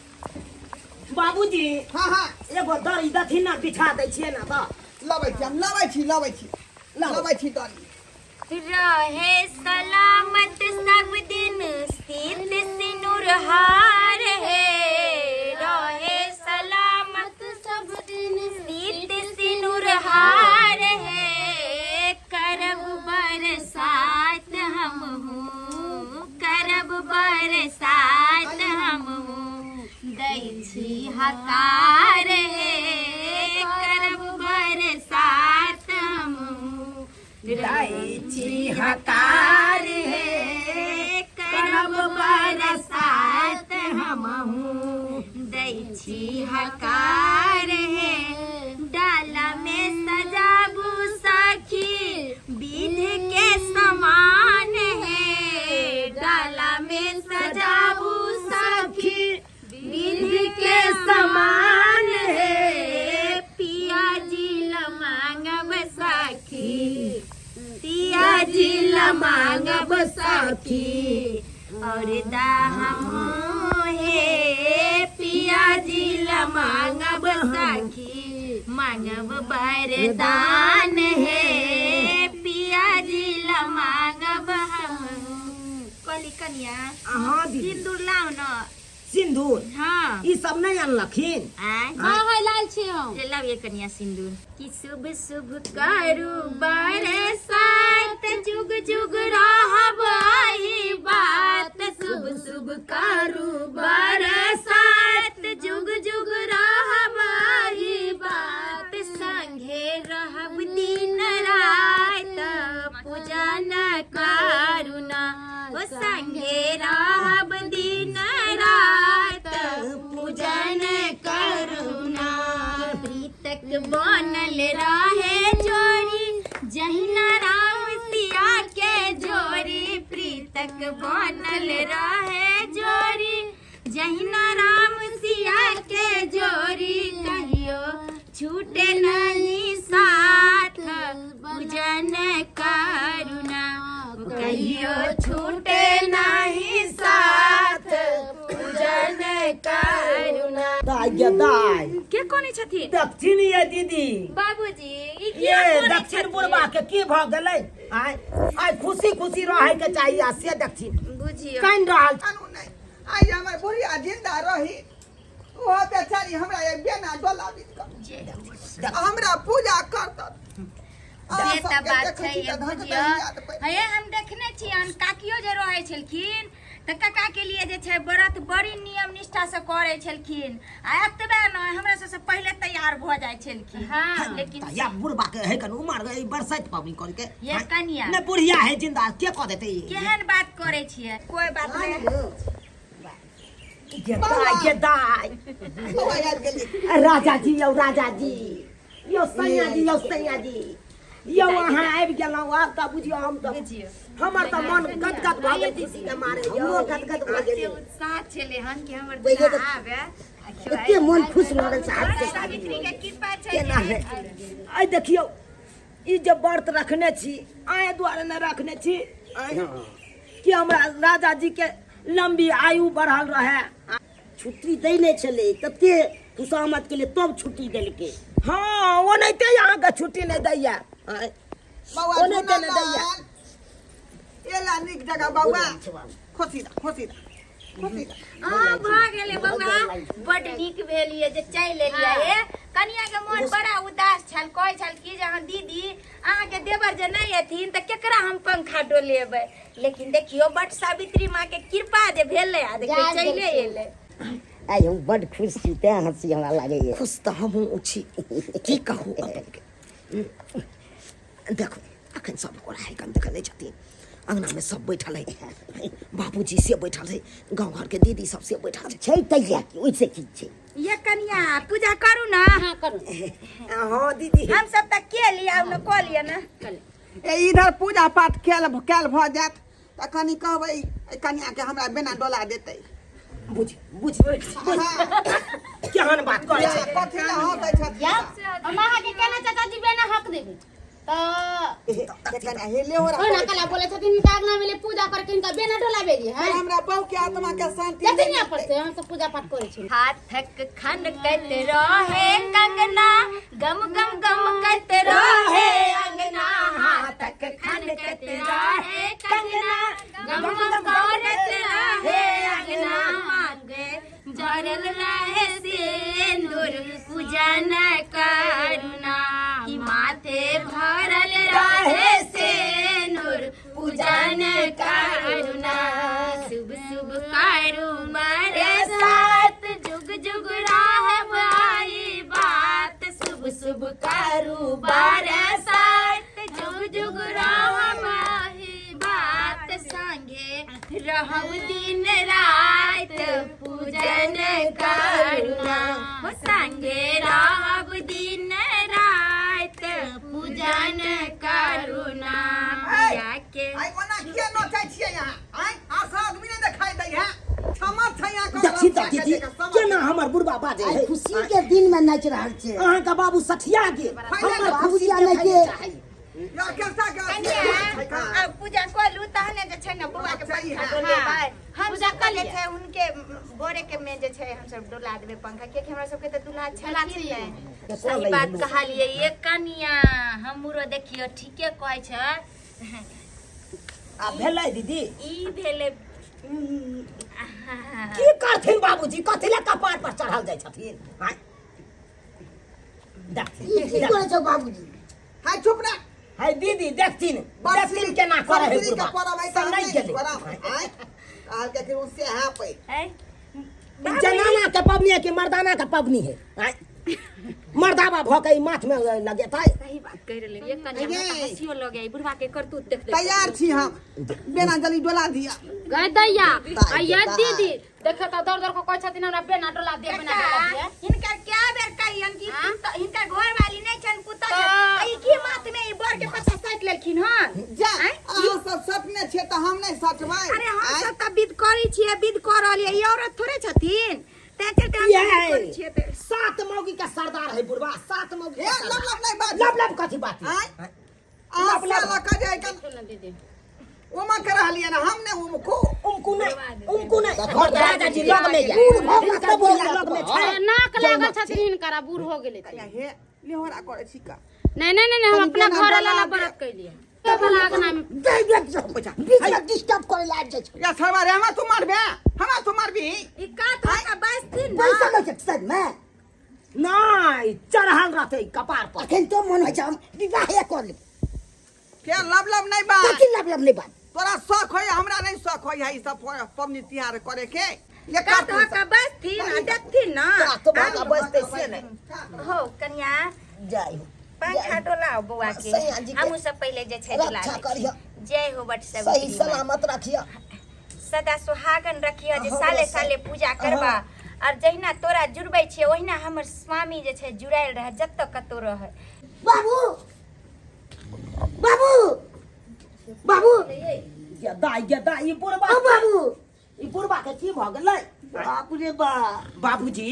S3: बाबूजी।
S2: हँ हँ।
S3: एगो दरी दथिन ने, बिछा दै छियै ने तऽ।
S2: लबै छी हम, लबै छी, लबै छी,
S3: लाउ।
S2: लबै छी दरी।
S1: रहे सलामत सब दिन सीत सिनुर हार हे। रहे सलामत
S5: सब दिन
S1: सीत सिनुर हार हे। करब बरसात हमहूँ, करब बरसात हमहूँ, दै छी हकार हे। करब बरसात हमहूँ,
S3: दै छी हकार हे,
S1: करब बरसात
S3: हमहूँ
S1: दै छी हकार हे। डाला में सजाबू सखी विध के समान हे। डाला में सजाबू सखी विध के समान हे। पिया जी ल मांगब सखी, पिया जी ल मांगब सखी और दाम हे। पिया जी ल मांगब सखी, मांगब वरदान हे। पिया
S4: कनिया
S3: हाँ दीदी
S4: सिंदूर लाओ न
S3: सिंदूर
S4: हाँ
S3: ई सब नहीं अनलखिन
S4: आय
S5: हाँ हाँ लाल छी हम
S1: ले लाओ ये कनिया सिंदूर कि शुभ शुभ करू बरसात जुग जुग रहब आई बात शुभ शुभ करू बरसात जुग जुग रहब आई बात संगे रहब दिन रात पूजा न करुणा ओ संगे रहब दिन रात पूजन करुणा प्रीतक बनल रहे जोड़ी जहिना राम सिया के जोड़ी प्रीतक बनल रहे जोड़ी जहिना राम सिया के जोड़ी कहियो छूटे नहीं साथ पूजन करुणा कहियो छूटे नहीं साथ पूजन करुणा
S3: दाय गे दाय
S4: के कोने छथिन
S3: दक्षिण ये दीदी
S1: बाबूजी ई
S3: ये
S1: किया कोने
S3: दक्षिण
S1: छथिन?
S3: बुढ़बा के की भऽ गेलै आय आय खुशी खुशी रहै के चाही आ से दक्षिण
S4: बुझियो
S3: कानि रहल
S2: अनु नहि आइ हमर बुढ़िया जिंदा रही ओहो बेचारी हमरा एक बेना डोला बीत कऽ हमरा पूजा करत
S4: से तऽ बात छै ये बुझियो हे हम देखने छियन काकियो जे रहै छलखिन तऽ काका के लिए जे छै व्रत बड़ी नियम निष्ठा से करै छलखिन आ एतबे नहि हमरा सबसँ पहिले तैयार भऽ जाइ छलखिन
S5: हाँ।
S4: लेकिन
S3: या बुढ़बा के है कन उमर गई बरसाइत पाबनि कर के
S4: ये कनिया।
S3: ने बुढ़िया है जिंदा के कह देते ई?
S4: केहन बात करै छियै कोई बात नहि
S3: गे दाय गे दाय
S2: बौआ याद गेली
S3: राजा जी यौ राजा जी यौ सैया जी यौ सैया जी यौ अहाँ आबि गेलहुँ आब तऽ बुझियौ हम तऽ
S4: बुझियौ
S3: हमर तऽ मन गदगद भऽ गेल खुशी के मारे यौ
S7: हमरो गदगद भऽ गेलै
S4: उत्साह छलै हन कि हमर
S7: पहिले
S4: दुल्हा
S7: तऽ
S4: आबे
S7: एते मन खुश भऽ गेल साहब के शादी
S4: सावित्री के कृपा छै
S7: केना
S4: जे
S7: है
S3: आइ देखियौ ई जे व्रत रखने छी आय दुआरे नहि रखने छी आँय, कि हमरा राजा जी के लंबी आयु बढ़ल रहे
S7: छुट्टी दै नहि छलै तते खुशामद के लिए तब छुट्टी देलकै
S3: हाँ ओनाहिते अहाँके छुट्टी नहि दैया आँय,
S2: बौआ
S3: ओनाहिते नहि दैया
S2: झूना एला नीक जगह बौआ खोसी दा खोसी दा खोसी दा
S4: हाँ भऽ गेलै बौआ बड नीक भेल ये जे चलि एलियै ये कनिया के मोन बड़ा उदास छल कहै छल कि जे अहाँ दीदी अहाँके देवर जे नहि एथिन तऽ केकरा हम पंखा डोलेबै लेकिन देखियौ बड सावित्री माँ के कृपा जे भेलै आ देखियौ
S5: जा
S4: चलि
S5: गेलखिन।
S4: एलै
S7: आइ हम बड खुश छी तें हंसी हमरा लागैए
S3: खुश तऽ हमहूँ छी की कहू अपनके देखू अखन सब गोरा है कन देखै नहि छथिन अंगनामे सब बैठल है बाबूजी से बैठल है गाँव घरके दीदी सब से बैठल छै
S7: छै तैया की ओहिसँ की छै
S4: ये कनिया पूजा करू ना
S5: हाँ करू
S3: हाँ दीदी
S4: हम सब तऽ के लिया न कऽ लिअ ने
S2: ए इधर पूजा पाठ कयल कयल भऽ जायत तऽ कनि कहबै एहि कनियाके हमरा बिना डोला देतै
S3: बुझ बुझ बुझ केहन बात करै छै
S2: कथी लए हँसै छथिन
S5: हम अहाँके केना चाचा जी बेना हक देबै तऽ
S2: कनिया हेले हो
S5: कोना कला बोले छथिन हिनका अगना मिले पूजा करके हिनका बेना डोलाबे जी है
S2: हमरा बहू के आत्मा के शांति
S5: जथिन यहाँ पर से हम सब पूजा पाठ करै छी
S1: हाथक खनकत रहे कंगना गम गम गम कत रहे अंगना हाथक खनकत रहे कंगना गम गम करत रहे अंगना मांगे जरल रहे सिंदूर पूजन करुणा कि माथे भरल रहे सिंदूर पूजन करुणा शुभ शुभ करू मारे साथ जुग जुग राह भाई बात शुभ शुभ करू बरसात जुग जुग राह भाई बात संगे रहब दिन रात पूजन करुणा हो संगे रहब दिन रात पूजन करुणा मैया के
S2: आइ ओना किया नोचै छियै अहाँ आइ आस आदमी नहि देखाइ दै है क्षमा छै अहाँ
S3: देखी तऽ दीदी केना हमर बुढ़बा बाजै
S7: आइ
S3: है
S7: खुशी के दिन में नाचि रहल छै
S3: अहाँके बाबू सठिया गेल हमर
S7: बाबूजी
S3: खुशी
S7: नहि
S3: देखै
S7: के
S3: चाही
S2: ऑर्केस्ट्रा के
S4: कनिया आब पूजा कऽ लू तहने जे छै ने बौआ के पंखा डोलेबै हम
S5: पूजा
S4: सब
S5: कऽ
S4: जे
S5: लिअ।
S4: छै उनके बोरे के में जे छै हम सब डोला देबै पंखा कियाकि हमरा सबके तऽ दूल्हा छथिन नहि सही बात कहलियै ये कनिया हमरो देखियौ ठीके कहै छै
S3: आ भेलै दीदी
S1: ई भेलै
S3: की करथिन बाबूजी कथी लए कपार पर चढ़ल जाइ छथिन आँय? देखथिन
S7: ई की करै छौ बाबूजी
S2: हाय चुप ना
S3: है दीदी देखथिन देखथिन केना करे है
S2: सावित्री के
S3: बुढ़बा
S2: परब है तऽ
S3: से
S2: हम
S3: नहि
S2: नहि
S3: गेलै
S2: करब आँय कहलकै कि उसे हाँ पे
S4: ऐ,
S3: जनाना के पबनी है कि मर्दाना के पबनी है आँय? मर्दाबा भऽ के ई माथ में लगेतै
S1: सही बात कहि रहले ये कनिया हमरा तऽ हंसियो लग गई बुढ़वा के करतूत देख देख
S2: तैयार छी हम बेना जल्दी डोला दिया
S5: गए दैया आ ये दीदी देखे तऽ दौड़ दौड़ के कहै छथिन हमरा बेना डोला दे बेना डोला दे
S4: हिनकर क्या बेर कहियन कि हिनकर घर वाली नहीं छन पुतह छन। आ ई की माथ में ई बर के पत्ता साटि लेलखिन हन
S2: जा अहाँ सब सटने छियै तऽ हम नहि सटबै
S4: अरे हम
S2: आँय?
S4: सब तऽ विध करै छियै विध कऽ रहलियै ई औरत थोड़े छथिन तैं चलते हम
S3: ये
S4: विध करै छियै तऽ
S3: सात मौगी का सरदार है बुढ़वा सात मौगी
S2: हे
S3: का
S2: लब
S3: सरदार।
S2: लब नहि बाजू
S3: लब लब कथी बात है?
S2: आँय? अहाँ
S3: लब लब
S2: साला कह जाय कन
S5: ना दीदी
S2: ओमा के रहलियै ना हम ने उमको
S3: उमकू नहीं उमकू नहीं राजा जी लग में या
S7: बूढ़ भऽ गेला तब
S3: हिनकर लग में छै
S5: अरे नाक लागल छथिन हिनकर आ बूढ़ हो गेलै
S2: कन्या हे लेहोरा करै छी का
S5: नहीं नहीं नहीं हम
S2: कनि
S5: अपना
S2: बेना
S5: घर
S2: डोला
S5: वाला
S2: दे।
S5: व्रत कैलिए वाला अंगना में
S7: दे दे बीच में डिस्टर्ब करे लाग जाइ छै
S2: या सरवा रे हमरा तू मारबे हमरा तू मारबी
S4: ई का तो का बैसथिन ना
S7: पैसा लै छै सर में
S3: नहीं चढ़ल रहते कपार पर
S7: अखन तो मन होइ छै हम विवाहे कर लेब
S2: के लब लब नहि बाज
S7: कथी लब लब नहि बात
S2: तोरा शौक होय हमरा नहि शौक होय है ई सब पबनी तिहार करे के ये
S4: का
S2: कर
S4: तो का बैसथिन आ देखथिन ना
S3: तोरा तो बाबा बजते से नहीं
S4: हो कनिया
S3: जाय हो
S4: पंखा डोलाओ बौआ के
S3: सैया जी के
S4: हमहूँ सब पहिले जे छै डोला
S3: रक्षा
S4: दै
S3: करिह।
S4: छियै। जय हो बट
S3: सही
S4: सावित्री माई।
S3: सलामत रखिया
S4: सदा सुहागन रखिह जे
S3: हाँ,
S4: साले
S3: सही।
S4: साले पूजा करबा और जहिना तोरा जुड़बै छियै ओहिना हमर स्वामी जे छै जुड़ायल रहे जतऽ कतौ रहै
S7: बाबू बाबू बाबू
S3: ये दाई ये दाई ई बुढ़बा
S7: ओ बाबू
S3: ई बुढ़बा के की भऽ गेलै
S7: बाप रे बाप
S3: बाबूजी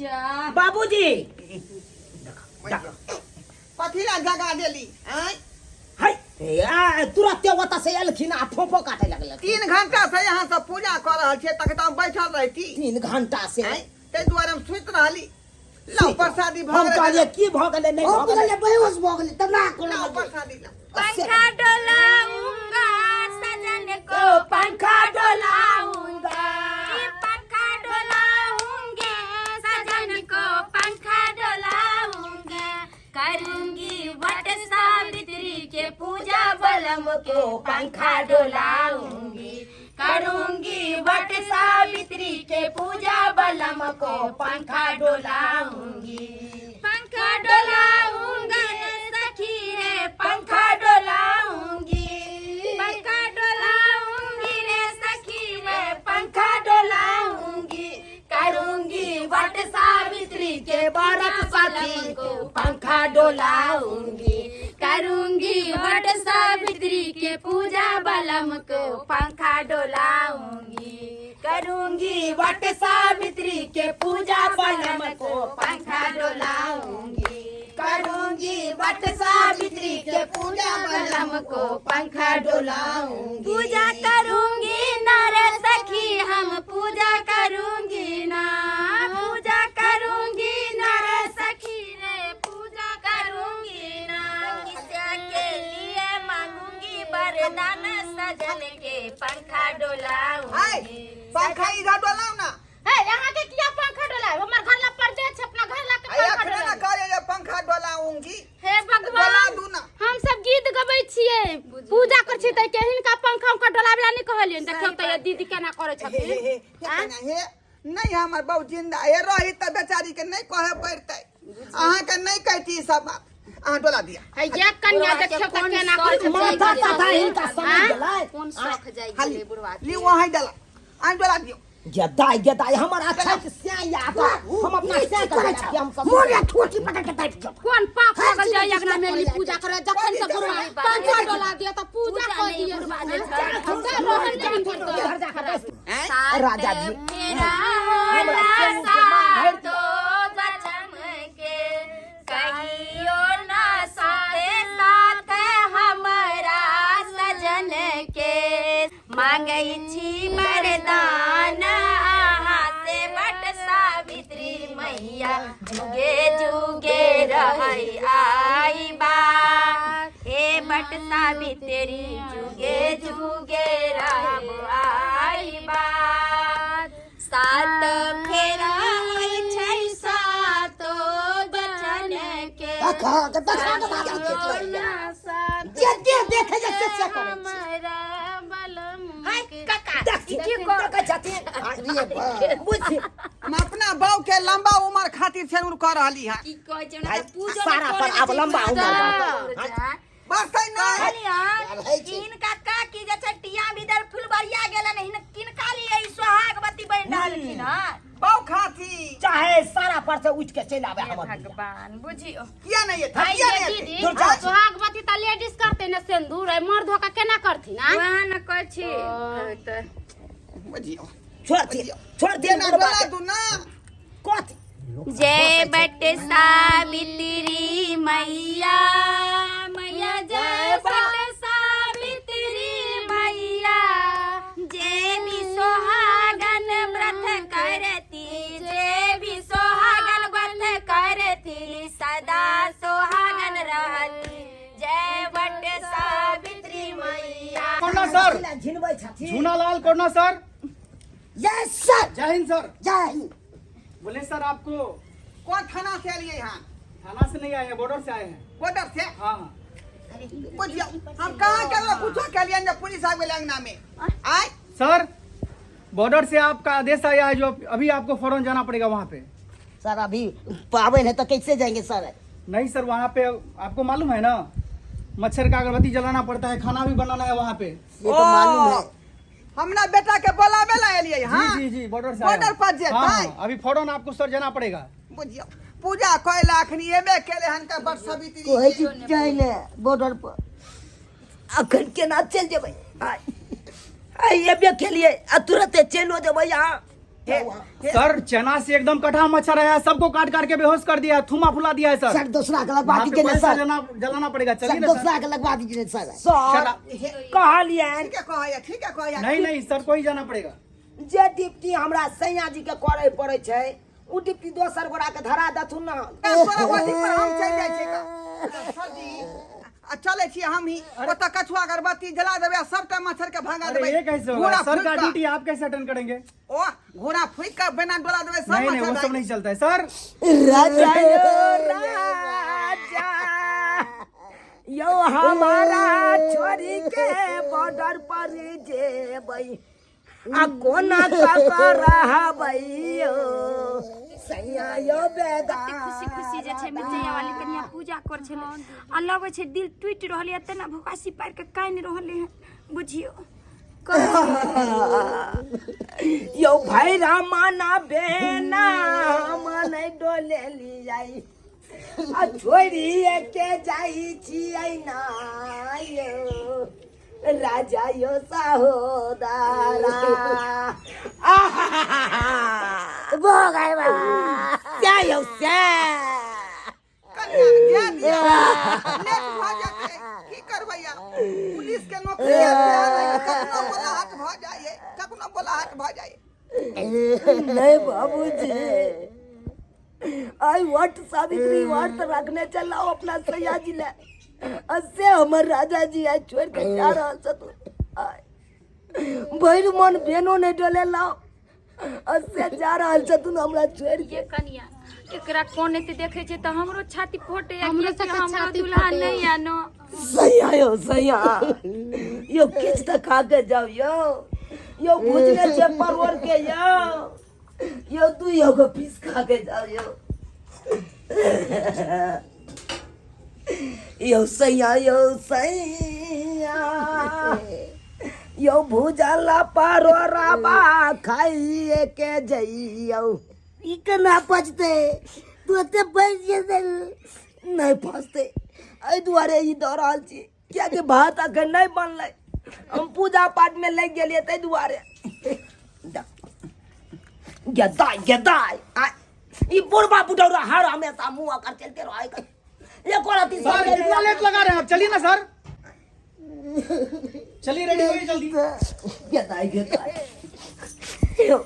S6: जा
S3: बाबूजी
S2: कथी ला जगा देली आँय
S3: है ए, तुरते ओतऽ से एलखिन आ फोफो काटे लगलखिन
S2: 3 घंटा से यहाँ सब पूजा कऽ रहल छियै तखन तऽ हम बैठल रहती
S3: 3 घंटा से
S2: आँय ताहि दुआरे हम सुति रहली लाउ प्रसादी भऽ
S3: हम
S2: गेलै
S3: कहलियै की भऽ गेलै नहि
S7: हम
S3: भऽ गेलै
S7: गेलै बेहोश भऽ गेलै तब ना कोनो
S2: लाउ प्रसादी लाउ
S4: पंखा डोलाऊंगा सजन को
S3: पंखा डोलाऊंगा
S1: पंखा डोलाऊंगे सजन को पंखा डोलाऊंगा करूंगी वट सावित्री के पूजा बलम को पंखा डोलाऊंगी करूंगी वट सावित्री के पूजा बलम को पंखा डोलाऊंगी पंखा डोलाऊंगी सखी रे पंखा डोलाऊंगी पंखा डोलाऊंगी रे सखी मैं पंखा डोलाऊंगी करूंगी वट सावित्री के
S3: व्रत सखी को पंखा डोलाऊंगी
S1: करूंगी वट सावित्री के पूजा बलम को पंखा डोलाऊंगी करूंगी वट सावित्री के पूजा बलम को पंखा डोलाऊंगी
S3: करूंगी वट सावित्री के पूजा
S1: बलम को पंखा
S3: डोलाऊंगी
S1: पूजा करूंगी ना रे सखी हम पूजा करूंगी ना पूजा करूंगी ना रे सखी रे पूजा करूंगी ना किसा के लिए मांगूंगी वरदान सजन के पंखा
S2: आय
S1: डोलाऊंगी
S2: पंखा इधर डोलाउ ना
S5: हे यहाँ के किया पंखा डोलाए हमर घर ला परदेश छै अपना घर ला के
S2: आ
S5: पंखा
S2: एखने ना
S5: डोलाए
S2: कहलियै जे पंखा डोलाऊंगी
S5: हे
S2: डोला
S5: भगवान
S2: दू ना
S5: हम सब गीत गबै छियै पूजा करै छियै तऽ के हिनका पंखा उंखा डोलाबै ला नहि कहलियनि देखियौ तऽ ये दीदी केना करै
S2: हे हे
S5: छथिन
S2: हे हे कन्या, हे नहि हमर बहु जिंदा हे रही तऽ बेचारी के नहि कहै पड़तै अहाँके नहि कहती ई सब बात अहाँ डोला दिया
S5: हे ये कन्या देखियौ तऽ केना करै छथिन
S3: माथा तथा हिनका समझ गेलै
S1: कोन शौख जाइ
S2: खाली
S1: गेलै बुढ़वा के
S2: ली वहीं डला अहाँ डोला दियौ
S3: गे दाई गे दाई हमर अच्छा के स्याह या तऽ हम अपना स्याह
S7: करै
S3: के
S7: छै
S3: हम सब
S7: मोरे ठोटी पकड़ के बैठ जाओ
S5: कोन पाप
S7: हर
S5: लागल
S7: चीज
S5: जाय अगना में ली पूजा करे जखन से बुढ़वा पंखा डोला दिया तऽ पूजा
S1: पूजा
S5: कऽ
S1: नहि,
S5: दिअ
S1: बुढ़वा जे छै।
S5: से रहल नहि हिनकर
S3: घर जाके बैस
S2: आँय
S3: राजा जी
S1: मेरा होला सातो बचन के कहियो ना साथे साथ हमरा सजन के मांगै छी वरदान अहाँ से बट सावित्री मैया जुगे जुगे रहै आई बा हे बट बट सावित्री जुगे जुगे रहब आई बात। सात फेरा होइ छै सातो बचन के।
S7: देखा के देखा के बात छै। जे जे देखे जे से से करै छै।
S5: हमरा बलम
S4: हाय काका,
S3: देखी देखै छथिन।
S7: अरे बाप।
S3: बुझी
S2: हम अपना बहू के लंबा उम्र खातिर से कह रहली है।
S1: की कहै छै?
S3: भाई,
S1: हमरा तऽ पूजो
S3: सारा
S1: नहि
S3: पर
S1: करै
S3: आब
S1: छै,
S3: लंबा
S1: पूजा
S3: उम्र
S1: करै छै।
S2: बस नहीं।
S7: रहै
S4: कहलियन
S7: छै।
S4: हिनका काकी जे छै टिया भीतर फुलबरिया गेलन, हिन किनका लिए ई सोहागवती बनि रहलखिन हँ?
S2: बहू खातिर।
S3: चाहे सारा पर से उठ के चलि आबे हमर दुनिया।
S4: भगवान बुझियो।
S2: किया नहीं एतै?
S5: भाई
S2: किया
S5: ये
S2: नहीं एतै?
S5: दीदी,
S3: दूर जा।
S5: सोहागवती तऽ लेडीज करते ने सिंदूर, आ मर्द होकर केना करथिन? आँय?
S1: वएह ने कहै छी तऽ।
S2: बुझियौ।
S3: छोड़ दिए, छोड़ दिए।
S2: जेना
S3: बुढ़बा
S2: डोला
S3: के।
S2: दू ना।
S3: कथी?
S1: जय बट सावित्री मैया, मैया जय बट सावित्री मैया,
S4: जे भी सोहागन व्रत करती, जे भी सोहागन व्रत करती, सदा सोहागन रहती। जय बट सावित्री मैया।
S8: करुणा सर।
S3: झिनबै छथिन।
S8: Jhunalal Karuna sir.
S7: Yes sir.
S8: जय हिंद सर।
S7: जय हिंद।
S8: बोले सर, आपको
S2: कौन थाना से एलियै यहाँ?
S8: थाना से नहीं आए हैं, बॉर्डर से आए हैं।
S2: बॉर्डर से?
S8: हाँ हाँ।
S2: बुझियौ, हम कहाँ केकरो कुछो केलियै जे पुलिस आबि गेलै अंगना में आय।
S8: सर, बॉर्डर से आपका आदेश आया है जो अभी आपको फौरन जाना पड़ेगा वहाँ पे।
S7: सर, अभी पावन है तो कैसे जाएंगे सर?
S8: नहीं सर, वहाँ पे आपको मालूम है ना, मच्छर का अगरबत्ती जलाना पड़ता है, खाना भी बनाना है वहाँ पे।
S7: ये तो मालूम है।
S2: हमरा बेटा के बोलाबे ला एलियै? हाँ।
S8: जी जी जी, बॉर्डर से आया
S2: बॉर्डर
S8: हूँ।
S2: पर जेतै?
S8: हाँ, हाँ, अभी फौरन आपको सर जाना पड़ेगा।
S2: बुझियौ, पूजा कयला अखनी एबे केले हन का बट सवित्री।
S7: कहै छी जाइ ले बॉर्डर पर।
S3: अखन केना चलि जेबै? आय आय एबे केलियै आ तुरते चलिओ जेबै अहाँ?
S8: सर, चना से एकदम कटा मच्छर आया है, सबको काट काट के बेहोश कर दिया है, थूमा फुला दिया है सर।
S7: सर, दोसरा के लगवा
S8: वहाँ पे
S7: दीजिए ना
S8: कोयल से
S7: सर।
S8: जलाना पड़ेगा।
S7: सर,
S8: चलिए ना सर।
S7: दोसरा के लगवा दीजिए सर।
S3: सर, कहलियनि।
S2: ठीके कहैया, ठीके कहैया।
S8: नहीं नहीं सर, कोई जाना पड़ेगा।
S3: जे ड्यूटी हमरा सैया जी के करे पड़ै छै, उ ड्यूटी दोसर गोरा के धरा देथुन ना।
S2: सोरावती पर हम चलि जाइ छियै का। सर जी, आ चलै छी हम ही ओतऽ, कछुआ अगरबत्ती जला देबै आ सबटा मच्छर के भगा
S8: अरे
S2: देबै।
S8: ये कैसे होगा
S2: घोड़ा
S8: सर
S2: फूकि
S8: का
S2: कऽ-
S8: ड्यूटी आप कैसे अटेंड करेंगे?
S2: ओ घोड़ा फूकि कऽ बेना डोला देबै सब
S8: नहीं नहीं, वो
S2: मच्छर।
S8: सब नहीं चलता है सर।
S3: राजा यो राजा यो, हमारा छोड़ी के बॉर्डर पर जेबै आ कोना कऽ रहबै यो सैया यो बेदा।
S1: खुशी खुशी जे छै मिर्चैया वाली कनिया पूजा कर छलै आ लगै छै दिल टूटि रहल यऽ, तेना भोकासी पारि कऽ कानि रहलै हँ, बुझियौ।
S3: यो भाई रामाना बेना हम नहि डोले लियाई आ छोड़िए के जाइ छियै ना यो राजा यो सहोदरा।
S7: भऽ गए बा।
S3: क्या यौ से?
S2: कन्या जे दियौ, लेट भऽ जेतै। की करबै आब? पुलिस के नौकरी है, कखनो बोलाहट भऽ जाइ है, कखनो बोलाहट भऽ जाइ है।
S3: नहीं बाबूजी, आई वट सावित्री व्रत रखने चलाओ अपना सैया जी ले, से हमर राजा जी आई छोड़ के जा रहल छथुन। आइ भरि मन बेनो नहीं डोले लाओ, से जा रहल छथुन हमरा छोड़ के।
S1: ये कनिया, एकरा कोने से देखे छै तऽ हमरो छाती फटे।
S5: हमरो सबके
S1: हमरो
S5: छाती
S1: दुल्हा
S5: फटैया।
S1: नहीं आनो।
S3: सैया यौ सैया यौ, किछु तऽ खा के जाउ यौ। यौ, भुजने छै परोड़ के यौ। यौ, दुइयो गो पीस खा के जाउ यौ। यौ सैया यौ सैया यौ, भुजल परोड़बा खाइए के जइयौ।
S7: ई केना पचतै? तू एते फँसि जेतै।
S3: नहि फँसतै, एहि दुआरे ई दऽ रहल छी, कियाकि भात अखन नहि बनलै, हम पूजा पाठमे लागि गेलियै ताहि दुआरे। गेदाय गेदाय, आ ई बुढ़बा बुढ़ौरा हर हमेशा मुँह ओकर चलते रहै, एको रत्ती
S8: सर, कितना लेट लगा रहे हैं आप? चलिए ना सर, चलिए, रेडी होइए जल्दी।
S3: गेदाय गेदाय यौ,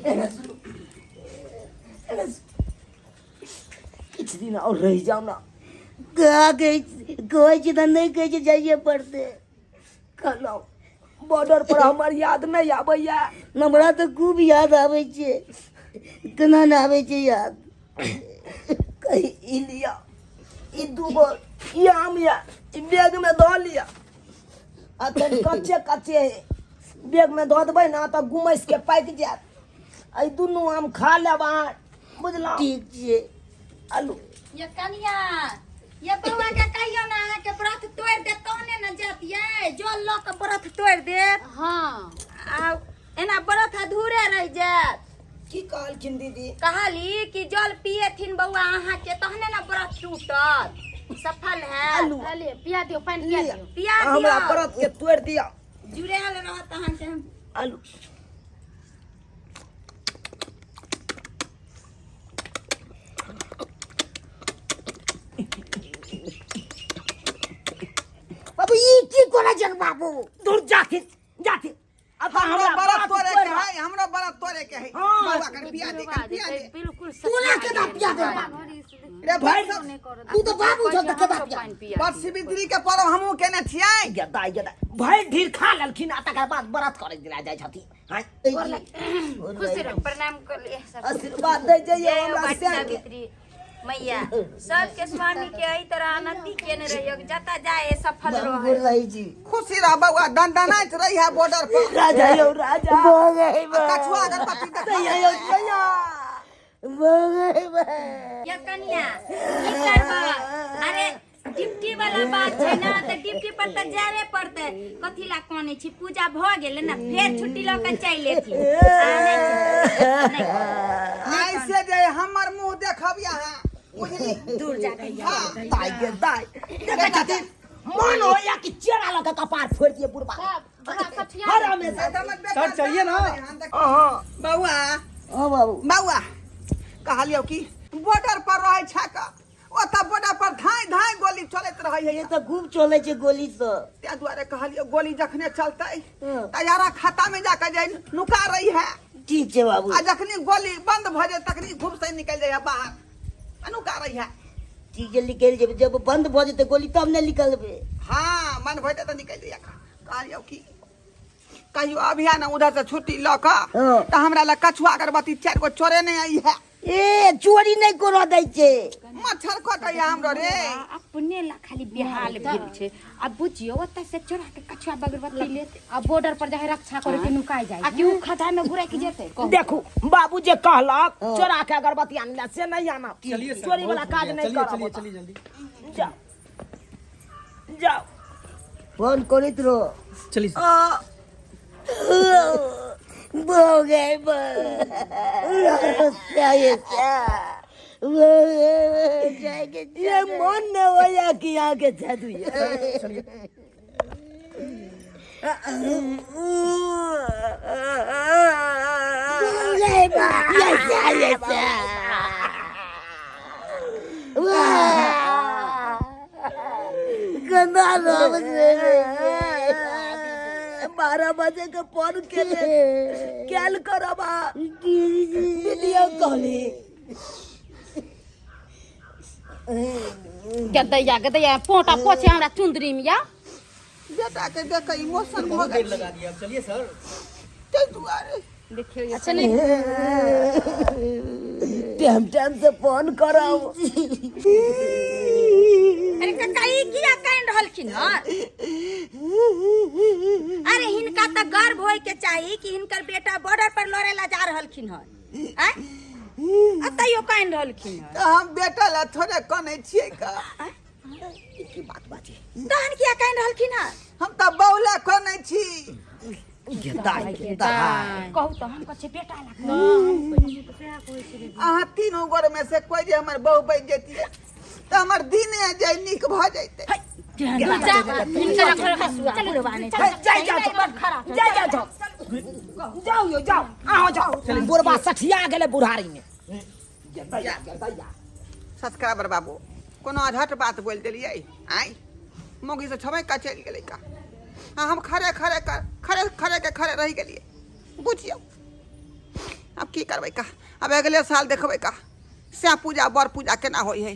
S3: एना सुनू, एना सुनू। किछु दिन और रहि जाउ ना।
S7: कहाँ कहै कहै छी तऽ नहि कहै छै जाइए पड़तै।
S3: कहलहुँ बॉर्डर पर हमर याद नहि आबैया?
S7: हमरा तऽ खूब याद आबै छै, केना नहि आबै छै याद?
S3: कही ई लिअ, ई दूगो ई आम यऽ, ई बैगमे धऽ लिअ। अखन कच्चे कच्चे है, बैगमे धऽ देबै ने तऽ गुमैसके पाकि जायत। एहि दुनू आम खा लेब अहाँ, बुझलहुँ?
S7: ठीक छै।
S3: आलू
S4: ये कनिया, ये बौआ के कहियो ने अहाँके व्रत तोड़ि देत तहने ने जायत ये। जल लऽ के व्रत तोड़ि देत।
S5: हाँ।
S4: आ एना व्रत अधूरे रहि जायत।
S3: की कहलखिन दीदी?
S4: कहली कि जल पिएथिन बौआ अहाँके तहने ने व्रत टूटत, सफल है।
S3: आलू
S5: चलिए पिया दियौ, पानि पिया दियौ।
S4: पिया
S3: हमरा
S4: दियौ।
S3: व्रत के तोड़ि दिअ।
S4: जुड़ायल रहत अहाँके।
S3: आलू
S7: बाबू, ई की करै छै बाबू?
S3: दूर जाथिन जाथिन। अब
S2: हमरा
S3: हमरा
S2: बड़ा
S3: व्रत
S2: तोड़े के
S3: तोड़ि
S2: है, हमरा बड़ा तोड़े के है।
S3: हाँ।
S2: बौआ कर पिया दे, कर पिया दे।
S5: बिल्कुल।
S7: तोरा केना पिया दे बाबू?
S2: रे भाई,
S7: तू तऽ बाबू छौ तऽ केना पिया?
S5: पानि पिया।
S2: बड़ शिवित्री के पर्व हमहूँ केने छियै।
S3: गदाइ गदाइ भरि ढीर खा लेलखिन आ तकर बाद व्रत करै दिला जाइ छथिन। हाँ,
S5: खुश रहो।
S4: प्रणाम कर लिए सब।
S3: आशीर्वाद दै जइयो
S4: जय हो
S3: हमरा
S4: बट
S3: से।
S4: सावित्री मैया, सबके स्वामी के एहि तरह अनति केने रहियो, जतऽ जाए सफल
S7: बाबू
S4: रहे।
S7: गोर लागै छी।
S2: खुशी रह बौआ, दनदनाइत रही है बॉर्डर पर।
S3: राजा यौ राजा।
S7: भऽ गए।
S2: आ कछुआ अगरबत्ती देखा।
S3: सैया यौ सैया।
S7: भऽ गए।
S4: ये कनिया, की करबै? अरे ड्यूटी वाला बात छै ने, तऽ ड्यूटी पर तऽ जाबे पड़तै। कथी ला कानै छी? पूजा भऽ गेलै ने, फेर छुट्टी लऽ कऽ चलि एथिन। आ नहि छै, नहि।
S2: ऐसे जे हमर मुंह देखब यहाँ, बुझली?
S4: दूर जा रही।
S2: हाँ।
S3: दाइ गे दाइ, देखै छथिन, मन होइया कि चेरा लऽ के कपार फोड़ि दिए बुढ़बा हर हमेशा।
S8: सर, चलिए ना।
S3: अहाँ
S2: बौआ।
S7: हाँ बाबू।
S2: बौआ, कहलियौ कि बॉर्डर पर रहै छै का, ओतऽ बॉर्डर पर धाई धाई गोली चलैत रहै है।
S7: ये तऽ खूब चलै छै गोली सब।
S2: ताहि दुआरे कहलियौ, गोली जखने चलतै
S7: हाँ।
S2: तैयारा खाता में जाके जे नुका रही है।
S7: ठीक छै बाबू।
S2: आ जखनी गोली बंद भऽ जाय तखनी खूब से निकलि जाइ है बाहर आ नुका रही है।
S7: ठीक छै, निकलि जेबै। जब बंद भऽ जेतै गोली तब ने निकलबै।
S2: हाँ, मन भऽ जेतै तऽ निकलि जाइ। कहलियौ कि कहियो अभिया ने उधर से छुट्टी लऽ कऽ
S7: हाँ।
S2: तऽ हमरा लग कछुआ अगरबत्ती चारि गो चोरे नहि आई है।
S7: ए, चोरी नहि करऽ दै छै।
S2: मच्छर कटैया हमरो रे।
S4: अपने ला खाली बेहाल भेल छै। आ बुझियौ, ओतऽ से चोरा के कछुआ बगरबत्ती लेते
S5: आ बॉर्डर पर जाए रक्षा करे के नुकाय जाए
S4: आ कि उ खदा में घुरक जेतै, कहू?
S3: देखू, बाबू जे कहलक चोरा के अगरबत्ती आनला से नहीं आनब।
S8: चलिए सर,
S3: चोरी वाला
S8: बहुत हो
S3: काज
S8: गया।
S3: नहीं
S8: चलिए।
S3: करब।
S8: चलिए।
S3: ओतऽ।
S8: चलिए जल्दी।
S3: जाओ जाओ।
S7: फोन करैत रहो।
S8: चलिए सर।
S3: आ,
S7: भऽ गए।
S3: ये मन न होया कि यहाँ के जादू ये।
S8: चलिए।
S3: 12 बजे के फोन के कैल करब वीडियो कॉलिंग।
S5: गदैया गदैया, पोटा पोछे हमरा चुंदरी में या।
S2: बेटा के देख के इमोशन भऽ
S8: बहुत देर
S2: गेल।
S8: लगा दिया, अब चलिए सर।
S2: ताहि दुआरे
S4: देखियौ।
S5: अच्छा नहीं।
S3: टाइम टाइम से फोन करब।
S4: अरे काका, ई किया कानि रहलखिन हन? अरे हिनका तऽ गर्व होय के चाही कि हिनकर बेटा बॉर्डर पर लड़े ला जा रहलखिन हन, आँय? आ तैयो कानि रहलखिन हन।
S2: तऽ हम बेटा ला थोड़े कनै छियै का?
S3: की बात बाजी?
S4: तहन किया कानि रहलखिन हन?
S2: हम तऽ बौला कनै छी।
S3: गेदाइ गेदाइ।
S4: कहू तऽ, हम कहै छियै बेटा ला।
S2: अहाँ तीनू गोर में से कोई जे हमर बहु बनि जैतियै तऽ हमर दिने जे नीक भऽ जैतै।
S3: जाय जाओ, जाय जाओ, जाओ जाओ यो, जाओ आओ, जाओ। बुढ़बा सठिया गेलै बुढ़ारी में। गेदैया गेदैया।
S2: सब्सक्राइबर बाबू, कोनो अझट बात बोलि देलियै? आँय, मौगी से छमकि कऽ चलि गेलै का, आ हम खड़े खड़े कर खड़े खड़े के खड़े रहि गेलियै। बुझियौ, आब की करबै का? आब अगले साल देखबै का, सएह पूजा बर पूजा केना होइ है।